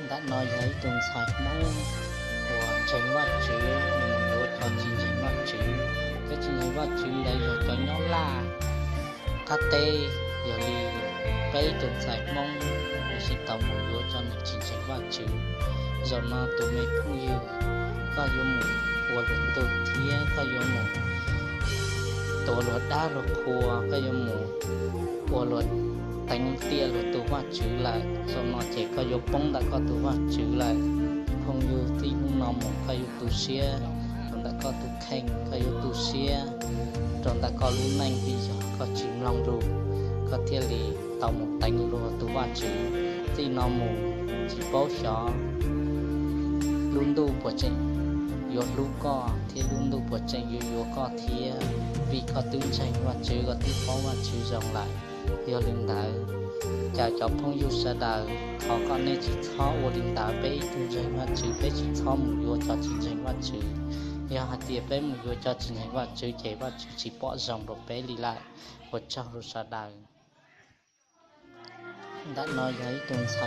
Ntawm no yog ib tug ntxhais Hmoob uas ntseeg Vajtswv, nws mus yuav cov tsis ntseeg Vajtswv. Cov tsis ntseeg Vajtswv ntawd yog cov nyob Laj qab teb. Yog li peb ib tug ntxhais Hmoob, nws tsis tau mus yuav cov neeg tsis ntseeg Vajtswv. Zaum no tus me phooj ywg, koj yuav mus ua luag ntug thiab koj yuav mus tua luag dab luag qhua, koj yuav mus ua luag teev tiam luag tus Vajtswv lawm. Zaum no ces koj yuav poob ntawm koj tus Vajtswv lawm. Phooj ywg, txij hnub no mus koj yuav tu siab rau ntawm koj tus kheej, koj yuav tu siab rau ntawm koj lub neej, vim yog koj tsis mloog lus, koj thiaj li tau mus teev luag tus Vajtswv. Txij no mus tsis paub xyov lub ntuj puas tseem yuav hlub koj thiab lub ntuj puas tseem yuav yuav koj thiab, vim koj twb ntseeg Vajtswv, koj twb paub Vajtswv zoo lawm. Yog li ntawd, cas cov phooj ywg sawv daws, thov kom nej tsis txhob ua li ntawd. Peb ib tug ntseeg Vajtswv, peb tsis txhob mus yuav cov tsis ntseeg Vajtswv. Yog hais tias peb mus yuav cov tsis ntseeg Vajtswv ces Vajtswv tsis pom zoo rau peb li lawm. Ua tsaug rau sawv daws. Ntawm no yog ib tug ntxhais